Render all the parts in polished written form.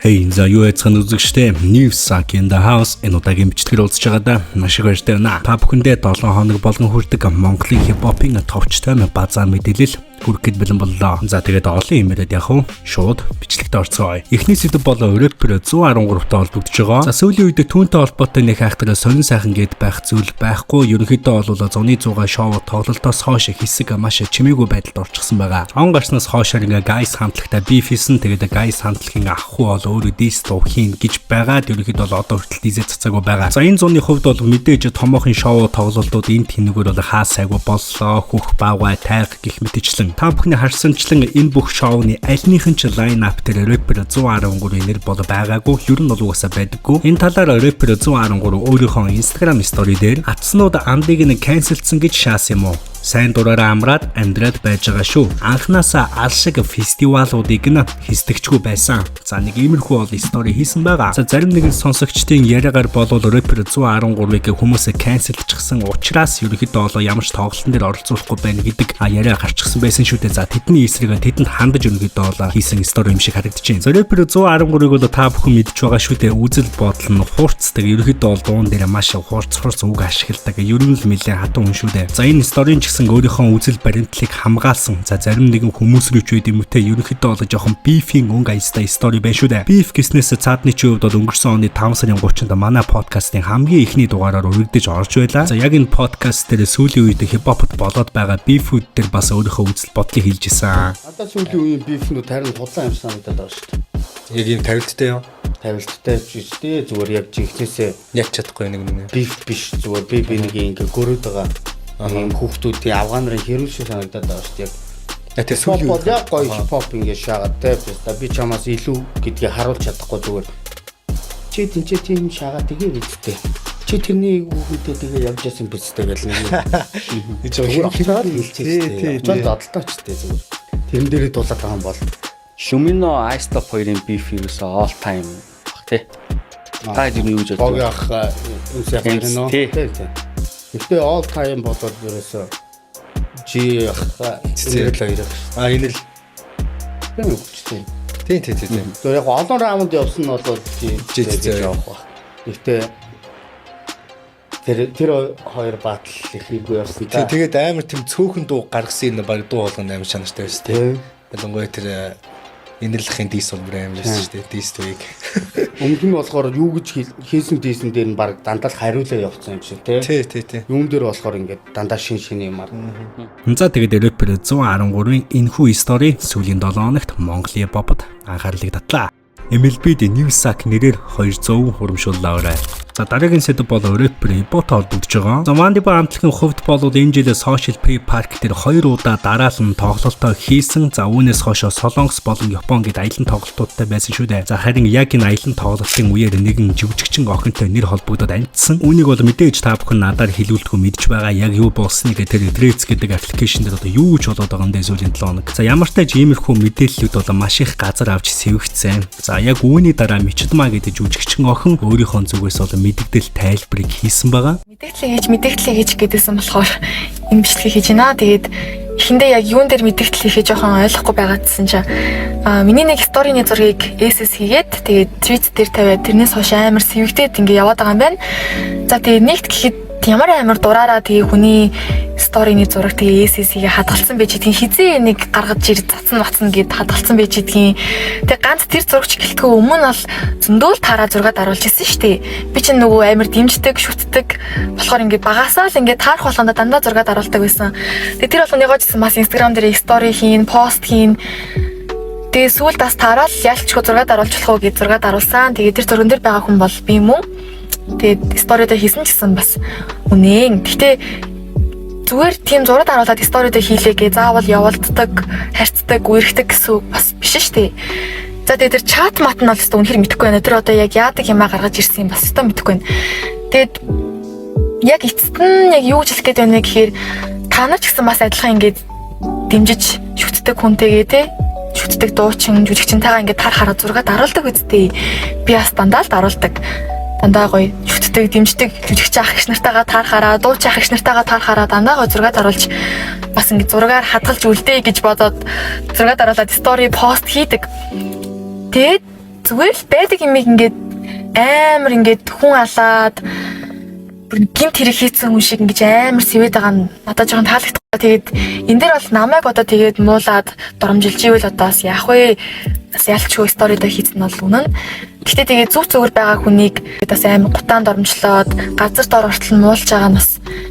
Hey, за, юу яцхан үзэгчтэй, New Sack in the House энэ удаагийн бичлэгээр уулзж байгаадаа маш их баяртай байна. Та бүхэндээ 7 хоног болгон хүрдэг Монголын хипхопын товчтой базаа мэдээлэл хүргэхэд бэлэн боллоо. За, тэгээд олон юм яриад яг уу шууд бичлэгт орцгоё. Эхний сэдэв бол рэпер 113-тай холбогдож байгаа. За, сүүлийн үед түүнтэй холбоотой нэг хайхтараа сонин сайхан гээд байх зүйл байхгүй. Ерөнхийдөө бол зуны 100 шоу тоглолтоос хойш хэсэг маш чимээгүй байдалд орчихсон байгаа. Он гарснаас хойш ингээ Guys хамтлагтай beef хийсэн. Тэгээд Guys хамтлагийн ах хүү бол өөрөө diss дуу хийн гэж байгаад ерөнхийдөө бол одоо хүртэл diss ээ цацаагүй байгаа. За, энэ зуны хувьд бол мэдээж томоохон шоу тоглолтууд энэ тэнэгээр бол хаа сайгүй боллоо. Хөх, баавгай, тайг гэх мэтчлэн. Та бүхний харсанчлан энэ бүх шоуны альных нь ч line up дээр рэпер 113-ийн нэр бол байгаагүй. Ер нь бол угаасаа байдаггүй. Энэ талаар рэпер 113 өөрийнхөө Instagram story дээр "Атснууд андыг нь cancel дсан гэж шаасан юм уу? Сайн дураараа амраад амьдраад байж байгаа шүү. Анханасаа ал шиг фестивалуудыг нь хийсдэгчгүй байсан." За, нэг иймэрхүү бол story хийсэн байгаа. За, зарим нэгэн сонсогчдын яриагаар болвол рэпер 113-ыг хүмүүсээ cancel дчихсан учраас ерөнхийдөө бол ямар ч тоглолтын дээр оролцуулахгүй байна гэдэг яриа гарчихсан байсан шүү дээ. За, тэдний эсрэг тэдэнд хандаж ерөнхийдөө бол хийсэн story юм шиг харагдаж байна. За, рэпер 113-ыг бол та бүхэн мэдж байгаа шүү дээ. Үзэл бодол нь хурцдаг. Ерөнхийдөө бол дуун дээр маш хурц хурц үг ашигладаг. Ер нь л нэлээд хатан хүн шүү дээ. За, энэ story ын ч гэсэн өөрийнхөө үзэл баримтлалыг хамгаалсан. За, зарим нэгэн хүмүүс рүү ч байд юм уу те, ерөнхийдөө бол жоохон beef ийн өнгө аястай story байна шүү дээ. Beef гэснээс цаадны чи хувьд бол өнгөрсөн оны 5 сарын 30-нд манай подкастын хамгийн эхний дугаараар өргөдөж орж байлаа. За, яг энэ подкаст дээр сүүлийн үед хипхопод болоод байгаа beef үүд дээр бас өөрийнхөө үзэл бодлыг хэлж исэн. Одоо сүүлийн үеийн beef нүүд харин худлаа юм санагдаад байгаа шүү дээ. Яг ийм тавилттай юу? Тавилттай ч дээ, зүгээр яг жинхнээсээ Яг чадахгүй нэг нэг. beef биш, зүгээр би би нэг ингээ гөрөөд байгаа ийм хүүхдүүдийн авгаа нарын хэрүүл шиг санагдаад байгаа шүү дээ. Яг Яг тэр хипхоп сүүлийн бол яг гоё хипхоп ингээ шаагаад те, би чамаас илүү гэдгийг харуулж чадахгүй, зүгээр чи тэнцээ тийм шаагаад тэгээ бидтэй. Чи тэрний хүүхдээ тэгээ явж ясан бидтэй гэл нэг гэж зүгээр очоод хэлчихсэн. Очоод зодолтой ч дээ зүгээр. Тэрэн дээрээ дуулаад байгаа юм бол Lumino Ice Top хоёрын beef ерөөсөө all time бах тий. Та хэд юу гэж бодож Боги ах MC хоёр нөө. Тий. Тий. Гэхдээ all time болоод ерөөсөө G ах, энэ л хоёр ах. А, энэ л. Тийм үү хүчтэй. Тий. Тэгэхээр яг олон раунд явсан нь бол G G гэж явах байх. Гэхдээ тэр хоёр battle их хийгүй явсан Тий, та. тэгээд амар тийм цөөхөн дуу гаргасан энэ баг дуу болгоно амар чанартай байсан тий. Тий. Ялангуяа тэр инэрлэхийн diss бол бүр амар байсан шүү дээ. Diss түүийг. Өмнөх нь болохоор юу гэж хийсэн diss эн дээр нь баг дандаа л хариулаа явцсан юм шиг тий. Тий. Юун дээр болохоор ингээд дандаа шин шин юмар. За, тэгээд рэпер 113-ын энэхүү story сүүлийн 7 хоногт Монголын хипхопод анхаарлыг татлаа. MLB-д New Sack нэрээр 200 урамшууллаа өрөө. За, дараагийн сэдэв бол рэпер Ибото холбогдож байгаа. За, Манdiba хамтлагийн хувьд бол энэ жил Social Play Park дээр хоёр удаа дараалан тоглолтоо хийсэн. За, үүнээс хойш Солонгос болон Япон гэд аялан тоглолтуудтай байсан шүү дээ. За, харин яг энэ аялан тоглолтын үеэр нэгэн жүжигчин охинтой нэр холбогдоод амжсан. Үүнийг бол мэдээж та бүхэн надаар хэлүүлдэггүй мэдж байгаа. Яг юу болсныг тэр Threads гэдэг application дээр одоо юу ч болоод байгаа юм бэ сүүлийн 7 хоног. За, ямар ч тач иймэрхүү мэдээллүүд бол маш их газар авч сэвэгцэн. За, яг үүний дараа Мичдма гэдэг жүжигчин охин өөрийнхөө зүгээс бол мэдэгдэл тайлбарыг хийсэн байгаа. Мэдээлэл хийж, мэдээлэл хийж гэдээсэн болохоор энэ бичлэгийг хийж байна. Тэгээд эхэндээ яг юун дээр мэдээлэл хийхээ жоохон ойлгохгүй байгаадсэн чинь миний нэг story ны зургийг SS хийгээд, тэгээд tweet дээр тавиад, тэрнээс хойш амар сэвэгдээд ингээ яваад байгаа юм байна. За, тэгээд нэгт гэхэд ямар амар дураараа тэгээ хүний story ны зураг тэгээ SS хийгээ хадгалсан байж гэдгийг, хизээ нэг гаргаж ир цацна бацна гэд хадгалсан байж гэдгийг. Тэгээ ганц тэр зурагч гэлтгөө, өмнө нь бол зөндөөл таараа зураг даруулж ирсэн шүү дээ. Би чинь нөгөө амар дэмждэг, шүтдэг болохоор ингээ багасаа л ингээ таарах болгондоо дандаа зураг даруулдаг байсан. Тэгээ тэр болгоныгоо ч гэсэн бас Instagram дээр story хийн, пост хийн. Тэгээ сүүлд бас таарал ялчгүй зураг даруулж болох уу гэж зураг даруулсан. Тэгээ тэр зурган дээр байгаа хүн бол би мөн. Тэгээд story дээр хийсэн ч гэсэн бас үнэн. Гэхдээ зүгээр тийм зураг даруулаад story дээр хийлээ гэ заавал явуулддаг, харьцдаг, үерхдэг гэсэн үг бас биш шүү дээ. За, тэгээд тэр чат мат нь бол өстө үнэхэр мэдэхгүй байна. Тэр одоо яг яадаг юмаа гаргаж ирсэн юм бас өстө мэдэхгүй байна. Тэгээд яг эцэст нь яг юу гэж хэлэх гээд байна вэ гэхээр та нар ч гэсэн бас адилхан ингээд дэмжиж шүтдэг хүнтэйгээ те, шүтдэг дуучин, жүжигчинтэйгээ ингээд тар хараа зураг даруулдаг үсттэй. Би бас дандаа л даруулдаг. Дандаа гоё шүтдэг, дэмждэг жүжигч ах эгч нартайгаа таархаараа, дууч ах эгч нартайгаа таархаараа дандаа гоё зураг даруулж, бас ингээд зургаар хадгалж үлдээ гэж бодоод зураг даруулаад story пост хийдэг. Тэгээд Зүгээр л байдаг юмыг ингээд амар ингээд хүн алаад бүр гэмт хэрэг хийсэн хүн шиг ингэж амар сэвээд байгаа нь надад жоохон таалагдахгүй. Тэгээд энэ дээр бол намайг одоо тэгээд муулаад доромжилж ивэл одоо бас яах вэ? Бас ялчгүй story доо хийсэн нь бол үнэн. Гэхдээ тэгээд зүг зүгээр байгаа хүнийг бас амар гутаан доромжлоод газар дор ортол нь муулж байгаа нь бас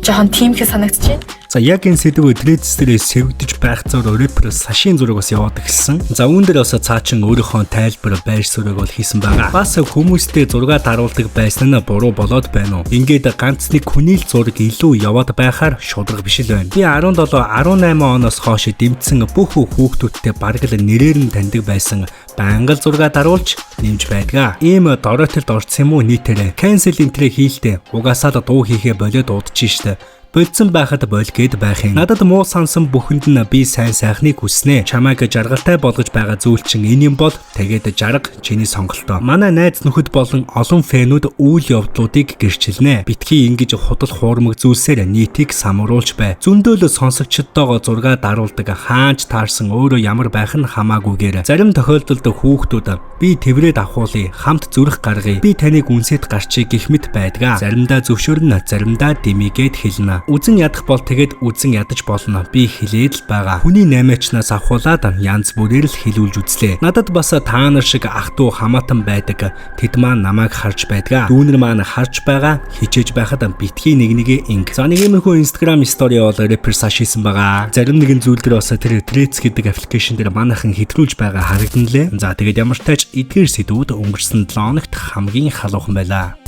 жоохон тиймхэн санагдчихэв. За, яг энэ сэдв Threads дээрээ сэвгдэж байх зур рэпер Сашийн зураг бас яваад эхэлсэн. За, үүн дээр бас цаачин өөрийнхөө тайлбар байр суурийг бол хийсэн байгаа. Бас хүмүүстэй зураг даруулдаг байсан нь буруу болоод байна уу? Ингээд ганц нэг хүний л зураг илүү яваад байхаар шударга биш л байна. Би 17 18 оноос хойш дэмжсэн бүх хүүхдүүдтэй бараг л нэрээр нь таньдаг байсан. Байнга л зураг даруулж нэмж байдгаа. Ийм доройтолд орсон юм уу нийтээрээ. Cancel энтрээ хийлтэй. Угаасаа л дуу хийхээ болоод удаж штэ. Болцсон байхад боль гээд байх юм. Надад муу сансан бүхэнд нь би сайн сайхныг хүснэ. Чамайг жаргалтай болгож байгаа зүйл чинь энэ юм бол тэгээд жарга, чиний сонголтоо. Манай найз нөхөд болон олон fan үүд үйл явдлуудыг гэрчилнэ. Битгий ингэж худал хуурмаг зүйлсээр нийтийг самруулж бай. Зөндөөл сонсогчдтойгоо зураг даруулдаг, хаанч таарсан өөрөө ямар байх нь хамаагүйгээр. Зарим тохиолдолд хүүхдүүд би тэврээд авахуулъя, хамт зүрх гаргая, би таныг үнсэд гарчий гэх мэт байдгаа. Заримдаа зөвшөөрнө, заримдаа дэмийгээд хэлнэ. Үзэн ядах бол тэгээд үзэн ядаж болно. Би хэлээд л байгаа. Хүний наймаачнаас авахуулаад янз бүрээр л хэлүүлж үзлээ. Надад бас та нар шиг ах дүү хамаатан байдаг. Тэд маань намайг харж байдгаа. Дүүнер маань харж байгаа. Хичээж байхад битгий нэг нэгэ инг. За, нэг иймэрхүү Instagram story бол рэпер Саш хийсэн байгаа. Зарим нэгэн зүйл дээр бас тэр Threads гэдэг application дээр манайхан хэтрүүлж байгаа харагдан лээ. За, тэгээд ямар ч тач эдгээр сэдвүүд өнгөрсөн 7 хоногт хамгийн халуухан байлаа.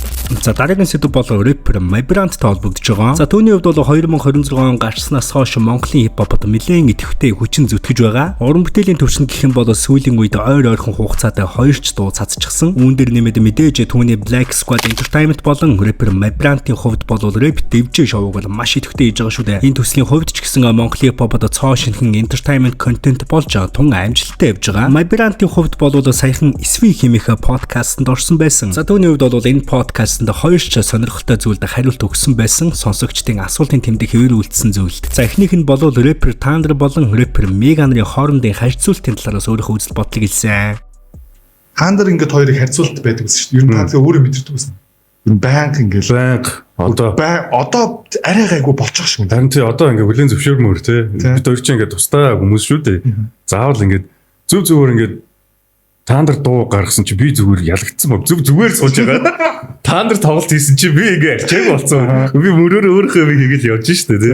За, дараагийн сэдв бол рэпер Mabrant-тай холбогдож байгаа. За, түүний хувьд бол 2026 он гарснаас хойш Монголын хипхопод нэлээд идэвхтэй хүчин зүтгэж байгаа. Уран бүтээлийн төвшөнд гэх юм бол сүүлийн үед ойр ойрхон хугацаатай хоёр ч дуу цацчихсан. Үүн дээр нэмээд мэдээж түүний Black Squad Entertainment болон рэпер Mabrant-ийн хувьд бол рэп дэвжээ шоуг бол маш идэвхтэй хийж байгаа шүү дээ. Энэ төслийн хувьд ч гэсэн Монголын хипхопод цоо шинэхэн entertainment content болж тун амжилттай явж байгаа. Mabrant-ийн хувьд бол саяхан Svi хэмээх подкастэнд орсон байсан. За, түүний хувьд бол энэ подкастэнд хоёр ч сонирхолтой зүйлд хариулт өгсөн байсан. Сонсогчдын асуултын тэмдэг хэвээр үлдсэн зүйлд. За, эхнийх нь бол рэпер Thunder болон рэпер Mega нарын хоорондын харьцуултын талаараас өөрийнхөө үзэл бодлыг хэлсэн. Thunder ингээд хоёрыг харьцуулт байдаг гэсэн шүү дээ. Ер нь та тэгээ өөрөө мэдэрдэг байсан. Ер нь байнга ингээд Байнга одоо бай одоо арай гайгүй болчих шиг. Харин тий, одоо ингээ хүлийн зөвшөөрмөр тий. Тий. Бид хоёр чинь ингээ тусдаа хүмүүс шүү дээ. Заавал ингээд зүв зүгээр ингээд Thunder дуу гаргасан чи би зүгээр ялагдсан ба зүв зүгээр сууж байгаа. Thunder тоглолт хийсэн чи би ингээ арчааг болсон. Би мөрөөр өөрийнхөө юм хийгээл явж штэ тий.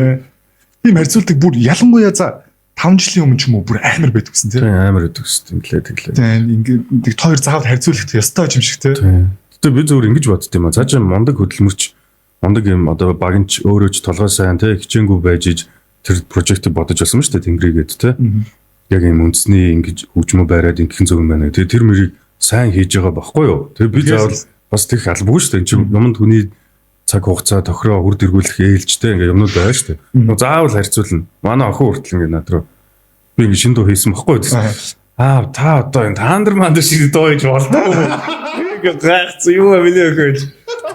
Тийм харьцуултыг бүр ялангуяа за 5 жилийн өмнө ч юм уу бүр амар байдаг гэсэн тий. Тийм, амар өгдөг шүү дээ. Тэглээ тэглээ. Тийм, ингээд нэг хоёр заавал харьцуулах ёстой юм шиг тий. Тийм. Гэтэ би зүгээр ингэж бодд юм а. Цаашаа мундаг хөдөлмөрч, мундаг юм одоо багнч өөрөө ч толгой сайн тий хичээнгүй байж иж тэр project ыг бодож болсон шүү дээ, Тэнгэрийгээд тий. Яг юм үндэсний ингэж хөгжмөө байраад ингэхэн зөв юм байна. Тэгээ тэр мөрийг сайн хийж байгаа бохгүй юу? Тэгээ би заавал бас тех албагүй шүү дээ. Энд чинь юмд хүний цаг хугацаа тохироо үр дэргүүлэх ээлжтэй ингээ юмнууд байгаа шүү дээ. Нөө заавал харьцуулна. Манай охин хүртэл ингээ над руу би ингээ шинэ дуу хийсэн бохгүй юу? Аа, та одоо энэ Thunder мандер шиг дуу хийж болдгоо. Ингээ гайхсан юу вэ миний охин гэж.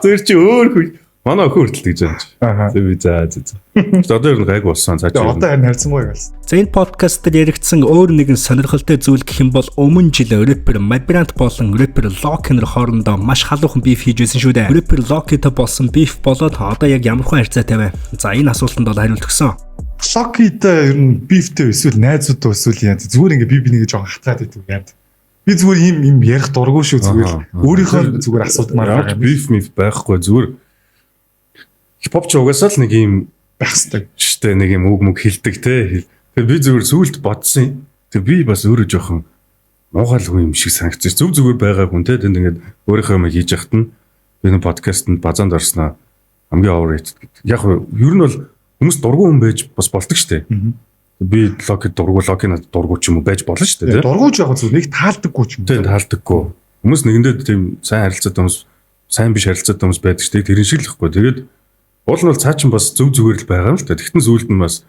Тэр чи өөр хүн. Манай охин хүртэл тэгж байгаа юм чи. Тэгээ би за за за. Тэгээд одоо ер нь гайг болсон. Цаа чи. Тэгээ одоо харин харьцангуй болсон. За, энэ подкаст дээр яригдсан өөр нэгэн сонирхолтой зүйл гэх юм бол өмнө жил рэпер Mabrant болон рэпер Loki нар хоорондоо маш халуухан beef хийж байсан шүү дээ. Рэпер Loki-тэй болсон beef болоод одоо яг ямар хүн харьцаатай вэ? За, энэ асуултанд бол хариулт өгсөн. Loki-тай ер нь beef тэй эсвэл найзуудтай эсвэл яа зүгээр ингээ би бинийгээ жоохон хатгаад идэв яа. Би зүгээр ийм юм ярих дурггүй шүү, зүгээр өөрийнхөө зүгээр асуудмаар Ямар байгаа ч beef миф байхгүй, зүгээр хипхоп ч угаасаа л нэг юм байх хэвээр. штэ, нэг юм үг мүг хэлдэг те. Тэгээ би зүгээр сүулт бодсон юм. Тэгээ би бас өөрөө жоохон муухай л хүн юм шиг санагдчих. Зүг зүгээр байгаа хүн те, тэнд ингээд өөрийнхөө юм хийж яхад нь би нэг подкастэнд базаанд орсноо хамгийн overrated гэдэг. Яг нь ер нь бол хүмүүс дургу хүн байж бас болдог штэ. Би Локи дургу, Локи надад дургу ч юм уу байж болно штэ те. Дургуй ч яг зүгээр нэг таалдаггүй ч юм. Тийм, таалдаггүй. Хүмүүс нэгэндээ тийм сайн харилцаатай хүмүүс, сайн биш харилцаатай хүмүүс байдаг шүү дээ. Тэрэн шиг л ихгүй. Тэгээд уул нь бол цаа чин бас зөв зүгээр л байгаа юм л та. Тэгтэн сүүлд нь бас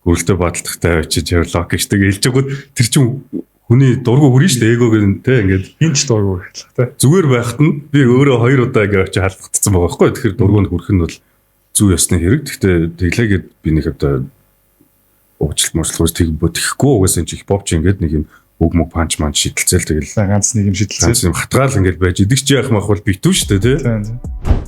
гөрөлтөө бадалтахтай очиж Локи ч тэгээ хэлж байгууд тэр чин хүний дургу хүрэн шүү дээ. Эгог нь те ингээд Хин ч дургу гэхлээ те. Зүгээр байхад нь би өөрөө хоёр удаа ингээ очиж халдгацсан байгаа байхгүй. Тэгэхээр дургунд хүрэх нь бол зүй ёсны хэрэг. Гэхдээ тэглээгээд би нэг одоо уучлалт муучлах тэг тэхгүй угаасаа энэ чи хипхоп чи ингээд нэг юм Үг мөг punch манч шидэлцээл тэгэл Ганц нэг юм шидэлцээ. ганц юм хатгаал ингээд байж идэг чи яах мах бол битүү шүү дээ тий. Тийм.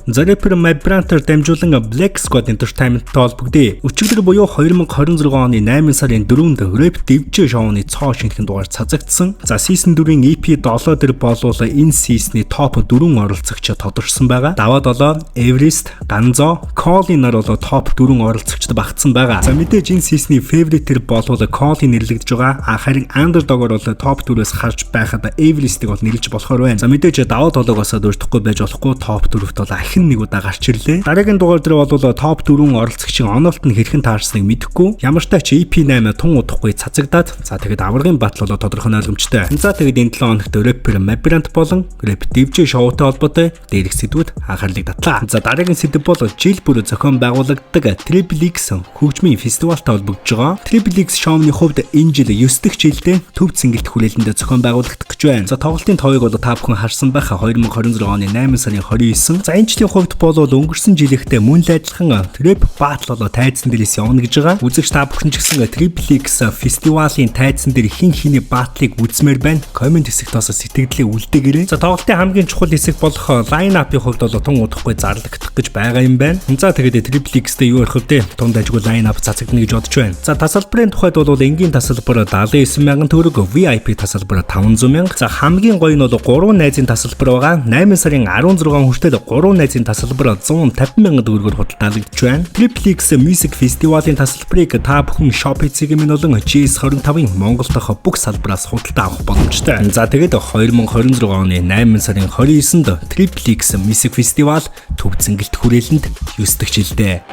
За, рэпер Mabranter дамжуулан Black Squad Entertainment-тай холбогдъё. Өчигдөр буюу 2026 оны 8 сарын 4-нд Rap DVJ шоуны цоо шинэхэн дугаар цацагдсан. За, Season 4-ийн EP 7 дээр болвол энэ season-ы топ 4 оролцогч тодорсон байгаа. Даваа 7, Everest, Ганзо, Colin нар болоо топ 4 оролцогчд багтсан байгаа. За, мэдээж энэ season-ы favorite-ээр болвол Colin нэрлэгдэж байгаа. А харин underdog-оор бол топ 4-өөс харж байхад Everest-ийг бол нэрлэж болохоор байна. За, мэдээж даваа 7-оос дурдахгүй байж болохгүй, топ 4-т бол ахин нэг удаа гарч ирлээ. Дараагийн дугаар дээр бол топ 4 оролцогчийн оноолт нь хэрхэн таарсныг мэдэхгүй. Ямар ч тач EP8 тун удахгүй цацагдаад, за, тэгэд аваргын батал болоо тодорхой нь ойлгомжтой. За, тэгэд энэ 7 хоногт рэпер Mabranт болон Rap DJ шоутай холбоотой дээрх сэдвүүд анхаарлыг татлаа. За, дараагийн сэдэв бол жил бүр зохион байгуулагддаг Triple X хөгжмийн фестивалтай холбогдож байгаа. Triple X шоуны хувьд энэ жил 9 дахь жилдээ Төв Цэнгэлт хүрээлэндээ зохион байгуулагдах гэж байна. За, тоглолтын тоог бол та бүхэн харсан байх, 2026 оны 8 сарын 29. За, энэ жилийн хувьд бол өнгөрсөн жилийнхтэй мөн л адилхан Rap Battle болоо тайзан дээрээс явна гэж байгаа. Үзэгч та бүхэн ч гэсэн Triple X фестивалийн тайзан дээр хэн хэний battle ыг үзмээр байна. Comment хэсэгт бас сэтгэгдлээ үлдээгээрэй. За, тоглолтын хамгийн чухал хэсэг болох line up-ын хувьд бол тун удахгүй зарлагдах гэж байгаа юм байна. За, тэгээд Triple X-тэй юу ярих вэ? Тун дажгүй line up цацагдана гэж бодож байна. За, тасалбарын тухайд бол энгийн тасалбар 79 мянган төгрөг, VIP тасалбар 500 мянга. За, хамгийн гоё нь бол 3 найзын тасалбар байгаа. 8 сарын 16 хүртэл 3 найзын тасалбар 150 мянган төгрөгөөр худалдаалагдж байна. Triple X Music Festival-ын тасалбарыг та бүхэн Shopee цэгийн болон GS25-ын Монгол дахь бүх салбараас худалдаа авах боломжтой. За, тэгээд 2026 оны 8 сарын 29-нд Triple X Music Festival Төв Цэнгэлт хүрээлэнд 9 дахь жилдээ.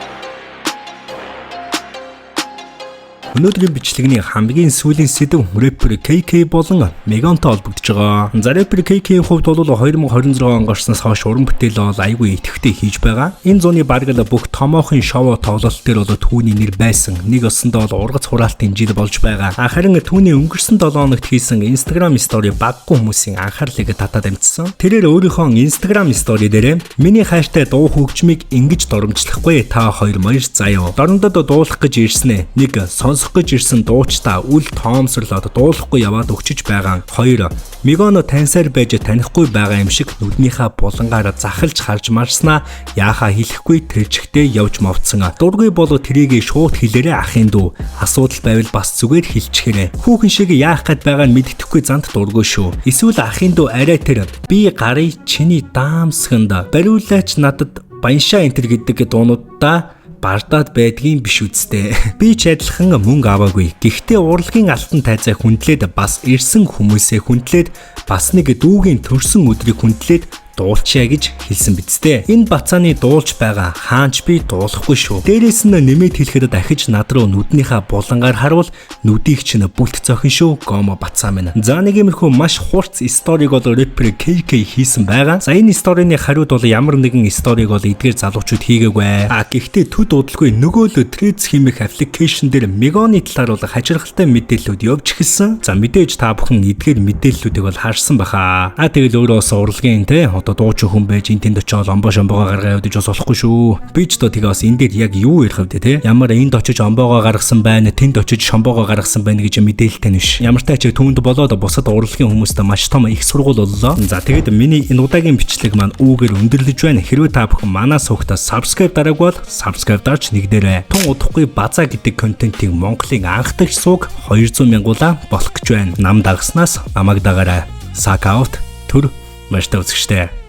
Өнөөдрийн бичлэгний хамгийн сүүлийн сэдэв рэпер KK болон Мегонтой холбогдож байгаа. За, рэпер KK-ийн хувьд бол 2026 он гарснаас хойш уран бүтээл бол айгүй идэвхтэй хийж байгаа. Энэ зуны бараг л бүх томоохон шоу тоглолт дээр бол түүний нэр байсан. Нэг осондоо бол ургац хураалтын жил болж байгаа. Харин түүний өнгөрсөн 7 хоногт хийсэн Instagram story баггүй хүмүүсийн анхаарлыг татаад амжсан. Тэрээр өөрийнхөө Instagram story дээрээ "Миний хайртай дуу хөгжмийг ингэж доромжлохгүй та хоёр маяр заяа. Дорондод дуулах гэж ирсэн ээ. Нэг, сонсох гэж ирсэн дуучдаа үл тоомсорлоод дуулахгүй яваад өгчөж байгаа. Хоёр, Мегоно таньсаар байж танихгүй байгаа юм шиг нүднийхээ булангаараа захалж харж марснаа яахаа хэлэхгүй тэр чигтээ явж мовцсон. Дургүй болоо тэрийг шууд хэлээрээ, ахын дүү. Асуудал байвал бас зүгээр хэлчихээрээ. Хүүхэн шиг яах гээд байгааг нь мэддэхгүй занд дургүй шүү. Эсвэл ахын дүү арай тэр би гарыг чиний даамсганд бариулаач надад баяншаа энтер гэдэг дуунуудаа бардаад байдгийн биш үсттэй. Би ч адилхан мөнгө аваагүй. Гэхдээ урлагийн алтан тайзаа хүндлээд, бас ирсэн хүмүүсээ хүндлээд, бас нэг дүүгийн төрсөн өдрийг хүндлээд дуулчаа гэж хэлсэн биз дээ. Энэ бацааны дуулж байгаа хаанч би дуулахгүй шүү. Дээрээс нь нэмээд хэлэхэд дахиж над руу нүднийхээ булангаар харуул нүдийг чинь бүлт цохин шүү. Гомо бацаа минь. За, нэг иймэрхүү маш хурц story г бол рэпер KK хийсэн байгаа. За, энэ story ны хариуд бол ямар нэгэн story г бол эдгээр залуучууд хийгээгүй. А гэхдээ төд удалгүй нөгөө л Threads хэмээх application дээр Мегоны талаар бол хачирхалтай мэдээллүүд явж эхэлсэн. За, мэдээж та бүхэн эдгээр мэдээллүүдийг бол харсан баха. А тэгэл өөрөө бас урлагийн те одоо дуучин хүн байж энэ тэнд очиод омбоо шомбогоо гаргаа явж бас болохгүй шүү. Би ч одоо тэгээ бас энэ дээр яг юу ярих вэ те? Ямар энд очиж омбоогоо гаргасан байна, тэнд очиж шомбоогоо гаргасан байна гэж мэдээлэлтэй нь биш. Ямар ч тач түүнд болоод бусад урлагийн хүмүүстээ маш том их сургууль боллоо. За, тэгээд миний энэ удаагийн бичлэг маань үүгээр өндөрлөж байна. Хэрвээ та бүхэн манай сувагтаа subscribe дараагүй бол subscribe дарж нэгдээрэй. Тун удахгүй базаа гэдэг контентыг Монголын анхдагч суваг 200 мянгуулаа болох гэж байна. Нам дагаснаас намайг дагаарай. Сак out төр маш та үзэгчтэй.